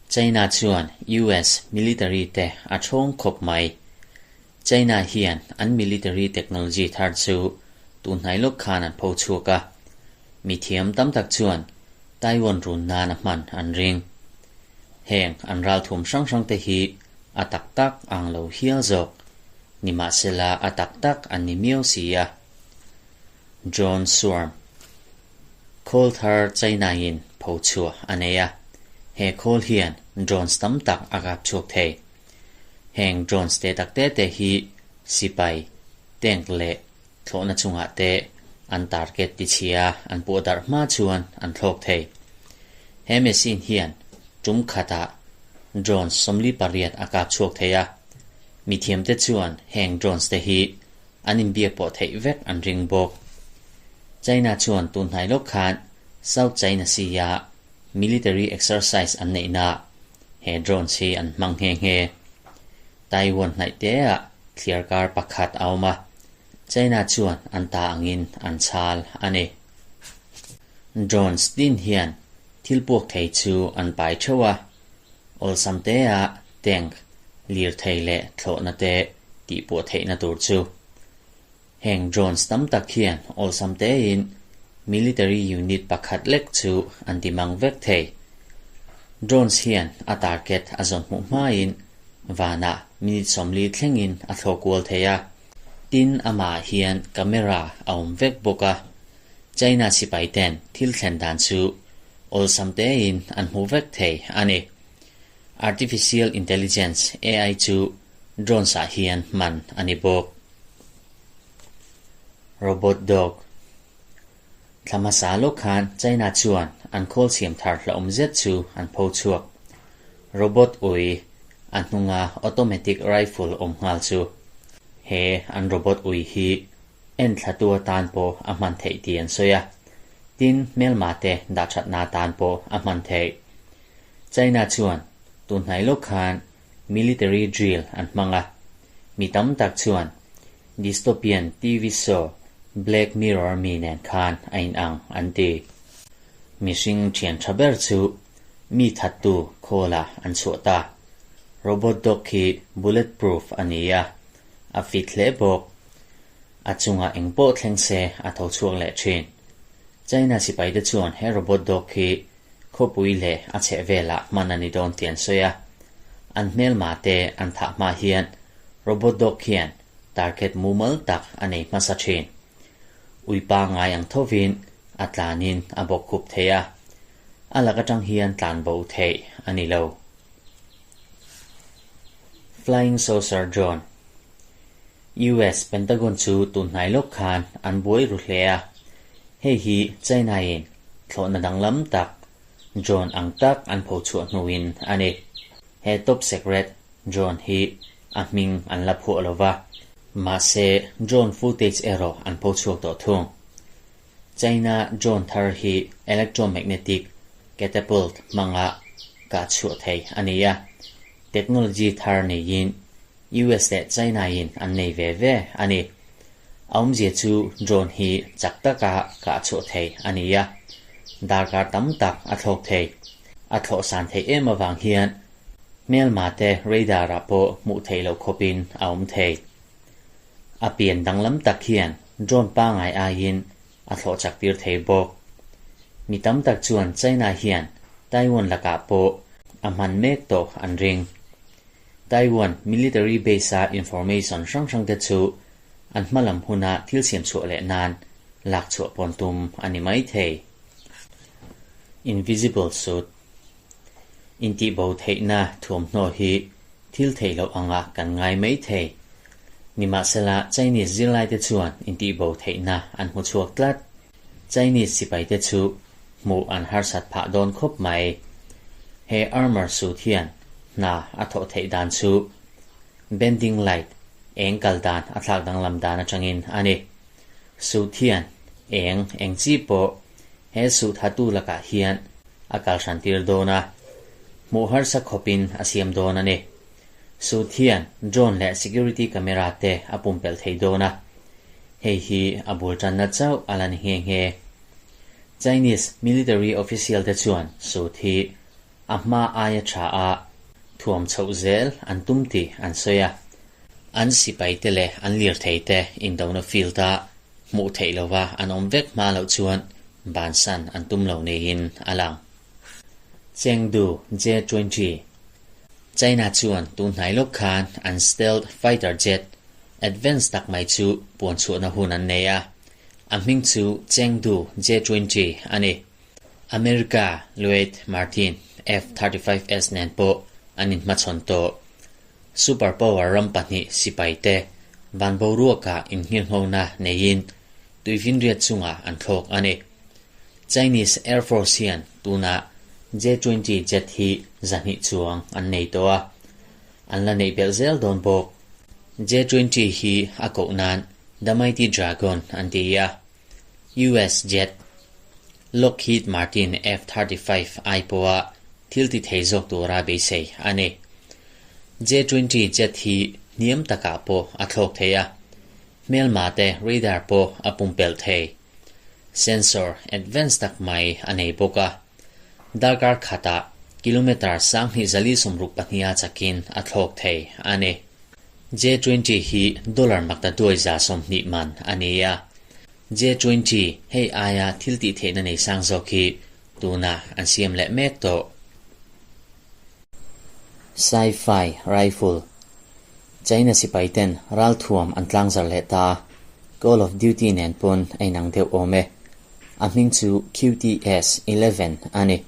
China chuan US military te a ṭhawng khawp mai. China hian an military technology thar chu tunhnai lawk khan an pho chhuak a, mithiam tam tak chuan Taiwan run nan a hman an ring. Heng an ralthum hrang hrang te hi a tak tak ang lo hial zawk, nimahsela a tak tak an ni miau si a. Drone Swarm Khawl thar China-in pho chhuah a nei a, he khawl hian drones tam tak a kap chhuak thei. Heng drones te tak te te hi sipai, tank leh thlawhna chungah te an target tichhia an puah darh hma chuan an thlawk thei. He machine hian tum khatah drones 48 a kap chhuak thei a, mithiamte chuan heng drones te hi an inbiak pawh theih vek an ring bawk. China chuan tun hnai lawk khan South China Sea-a military exercise an neihnaah he drones hi an hmang nghe nghe. Taiwan hnaih teah thliar kar pakhat a awm a, China chuan an ta angin an chhal a ni. Drones tin hian thil puak thei chu an pai theuh a, awlsam tea tank, lirthei leh thlawhna te tihpuah theihna tur chu. Heng drones tam tak hian awlsam tein military unit pakhat lek chu an ti mang vek thei. Drones hian a target a zawn hmuh hmain vanah minute 40 thlengin a thlawh kual thei a. Tin, amah hian camera a awm vek bawk a. China sipai ten thil thlen dan chu awlsam tein an hmu vek thei a ni. Artificial Intelligence, AI, chu drones ah hian hman a ni bawk. Robot Dog Thla hmasa lawk khan China chuan an khawl siam thar hlauhawm zet chu an pho chhuak. Robot ui a hnunga automatic rifle awm nghal chu. He an robot ui hi en thlatu atan pawh a hman theih tih an sawi a, tin hmelma te dahthatna atan pawh a hman theih. China chuan tunhnai lawk khan military drill an hmang a, mi tam tak chuan dystopian TV show Black Mirror mi nen khan a inang an ti. Mihring thian tha ber chu mi thattu khawlah an chhuah ta. Robot dog khi bulletproof a ni a, a fit hle bawk. A chungah eng pawh thleng se a tho chhuak leh thin. China sipaite chuan he robot dog khi Khawpui leh a chheh velah hman a ni dawn tih an sawi a, an hmelma te an thah hma hian robot dog hian target mumal tak a nei hmasa thin. Ui pangngai ang thovin a tlanin a bawk khup thei a, a lak atang hian tlan bo theih a ni lo. Flying Saucer Drone US Pentagon chu tun hnai lawk khan an buai ru hle a, hei hi China-in thlawhna danglam tak drone ang tak an pho chhuah hnuin a ni. He top secret drone hi a hming an la phuah lo va, mahse drone footage erawh an pho chhuak tawh thung. China drone thar hi electromagnetic catapult hmanga kah chhuah thei a ni a, technology thar neiin US leh China in an nei ve ve a ni. A awmzia chu drone hi chak taka kah chhuah thei a ni a, darkar tam tak a thlawk thei. A thlawh san theih em avang hian hmelma te radar ah pawh hmuh theih loh khawpin a awm thei. A pian danglam tak hian drone pangai aiin a thlawh chak tir thei bawk. Mi tam tak chuan China hian Taiwan lakah pawh a hman mek tawh an ring. Taiwan military base-a information hrang hrangte chu an hma lam huna thil siam chhuah leh nan lak chhuah pawn tum a ni mai thei. Invisible suit Intihbo theihna thuamhnaw hi thil theih loh anga kan ngai mai thei. Nimahsela Chinese zirlaite chuan intihbo theihna an hmu chhuak tlat. Chinese sipaite chu hmuh an harsat phah dawn khawp mai. He armor suit hian hna a thawh theih dan chu bending light eng kal dan a thlak danglam dan atangin a ni. Suit hian eng eng chi pawh he suit hatu lakah hian a kal hran tir dawn a, hmuh harsa khawpin a siam dawn a ni. Suit hian drone leh security camera te a pumpelh thei dawn a, hei hi a bul tanna chauh a la ni nghe nghe. Chinese military official te chuan suit hi a hma aia tha a thuam chhoh zel an tum tih an sawi a. An sipai te leh an lirthei te indona field a hmuh theih lova an awm vek hma loh chuan bansan an tum lo niin a lang. Chengdu J-20 China chuan tun hnai lawk khan an stealth fighter jet advance tak mai chu puan chhuahna hun an nei a, a hming chu Chengdu J-20 a ni. America Lockheed Martin F-35S nen pawh an inhmachhawn tawh. Super power ram pahnih sipai te van boruakah innghirnghona neiin tuifinriat chungah an thlawk a ni. Chinese Air Force hian tunah J-20 jet hi zahnih chuang an nei tawh a, an la neih belh zel dawn bawk. J-20 hi a koh nan The Mighty Dragon an ti a, US jet Lockheed Martin F-35 ai pawha thil ti thei zawk tura beisei a ni. J-20 jet hi hniam takah pawh a thlawk thei a, hmelma te radar pawh a pumpelh thei. Sensor advance tak mai a nei bawk a, darkar khatah kilometre 2762 a chakin a thlawk thei a ni. J-20 hi dollar makta duai 20 man a ni a. J-20 hei aia thil tih theihna nei sang zawk hi tunah an siam leh mek tawh. Sci-fi Rifle China sipai ten ralthuam an tlangzar leh ta. Call of Duty nen pawn a inang deuh awm e. A hming chu QTS 11 a ni.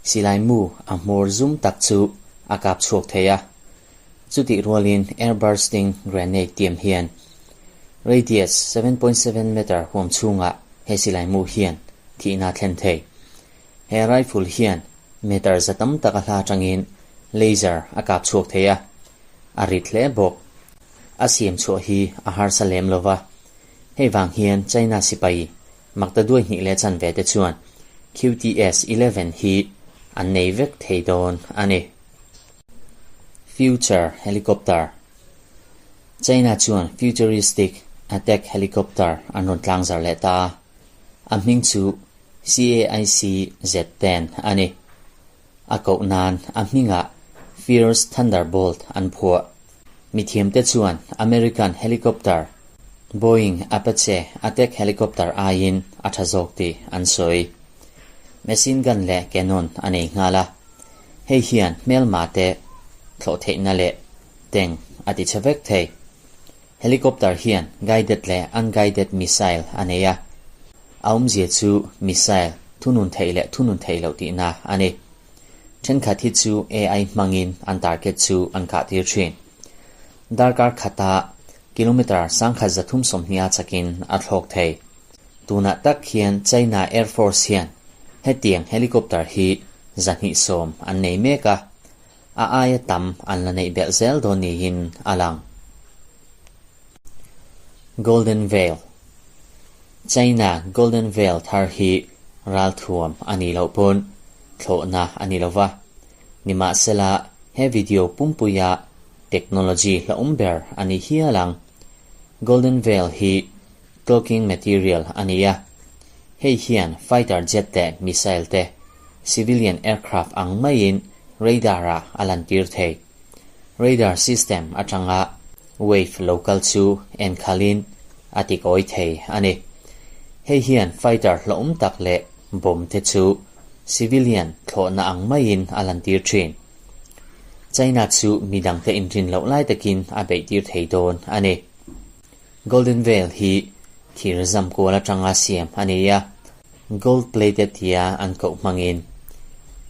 Silai mu a hmawr zum tak chu a kap chhuak thei a. Chutih rualin air bursting grenade tiam hian radius 7.7 meter huam chhungah he silai mu hian thihna a thlen thei. He rifle hian meter za tam tak a hla atangin laser a kap chhuak thei a, a rit hle bawk. A siam chhuah hi a harsa lem lo va, hei vang hian China sipai makta duai hnih leh chanve te chuan QTS 11 hi an nei vek thei dawn a ni. Future Helicopter China chuan futuristic attack helicopter an rawn tlangzar leh ta a, a hming chu CAIC Z-10 a ni. A koh nan a hmingah Fierce Thunderbolt an phuah. Mithiamte chuan American helicopter Boeing Apache attack helicopter aiin a tha zawk tih an sawi. Machine gun leh cannon a nei nghal a. Hei hian hmelma te thlawh theihna leh tank a ti chhe vek thei. Helicopter hian guided leh unguided missile a nei a, a awmzia chu missile thunun theih leh thunun theih loh tihna a ni. Thenkhat hi chu AI hmangin an target chu an kah tir thin. Darkar khata kilometre 1330 a chakin a thlawk thei. Tunah tak hian China Air Force hian hetiang helicopter hi 220 an nei mek a, a aia tam an la neih belh zel dawn niin a lang. Golden Veil China Golden Veil thar hi ralthuam a nih loh pawn thlawhna a ni lova, nimahsela he video pumpuia technology hlauhawm ber a ni hial ang. Golden Veil hi cloaking material a ni a, hei hian fighter jet leh missile te civilian aircraft ang maiin radar-ah a lantir thei. Radar system atanga wave lo kal chu en khalin a ti kawi thei a ni. Hei hian fighter hlauhawm tak leh bomb te chu civilian thlawhna ang maiin a lantir thin. China chu midangte inrin loh lai takin a beihtir thei dawn a ni. Golden Veil hi thir zam kual atanga siam a ni a, gold plated tia an koh hmangin.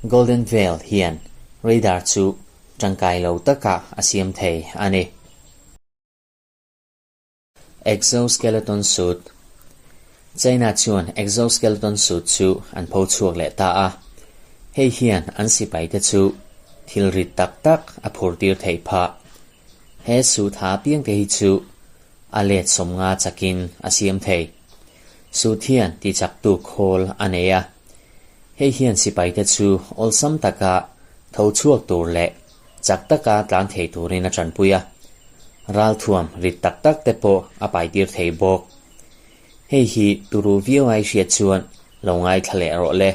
Golden Veil hian radar chu tangkai lo takah a siam thei a ni. Exoskeleton suit China chuan exoskeleton suit chu an pho chhuak leh ta a, hei hian an sipaite chu thil rit tak tak a phur tir theih phah. He suit ha piangte hi chu a let 50 chakin a siam thei. Suit hian tichaktu khawl a nei a, hei hian sipaite chu awlsam taka tho chhuak tur leh chak taka tlan thei turin a tanpui a, ralthuam rit tak tak te pawh a paitir thei bawk. Hei hi turu viau ai hriat chuan Lo ngaithla leh rawh le.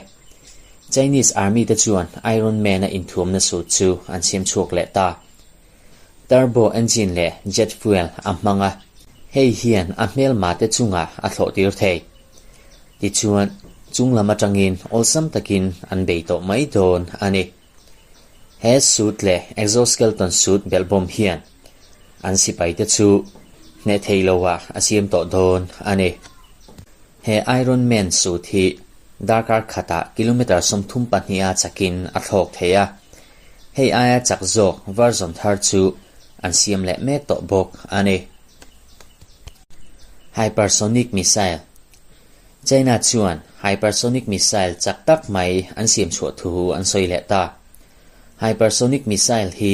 Chinese Army te chuan Iron Man a inthuamna suit chu an siam chhuak leh ta. Turbo engine leh jet fuel a hmang a, hei hian a hmelma te chungah a thlawh tir thei. Tichuan, chung lam atangin awlsam takin an bei tawh mai dawn a ni. He suit leh exoskeleton suit belhbawm hian an sipai te chu hneh thei loah a siam tawh dawn a ni. He Iron Man suit hi darkar khatah kilometre 32 a chakin a thlawk thei a, hei aia chak zawk version thar chu an siam leh mek tawh bawk a ni. Hypersonic Missile China chuan hypersonic missile chak tak mai an siam chhuah thu an sawi leh ta. Hypersonic missile hi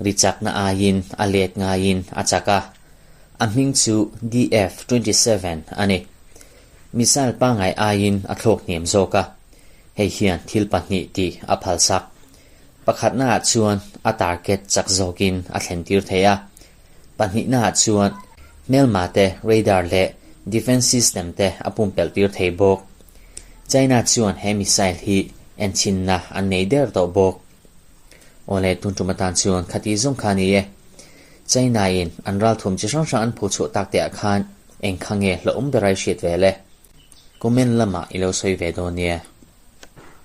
ri chakna aiin a let ngaiin a chak a, a hming chu DF-27 a ni. Missile pangngai aiin a thlawk hniam zawk a, hei hian thil pahnih tih a phalsak. Pakhatnaah chuan a target chak zawkin a thlentir thei a, Pahnihnaah chuan hmelma te radar leh defence system te a pumpelh tir thei bawk. China chuan he missile hi enchhinna an nei der tawh bawk. Awle tun tum atan chuan khati zawng kha a ni e. China in an ralthum chi hrang hrang an phu chhuah tak te ah khan eng kha nge hlauhawm ber a i hriat ve le? Comment lamah i lo sawi ve dawn nia.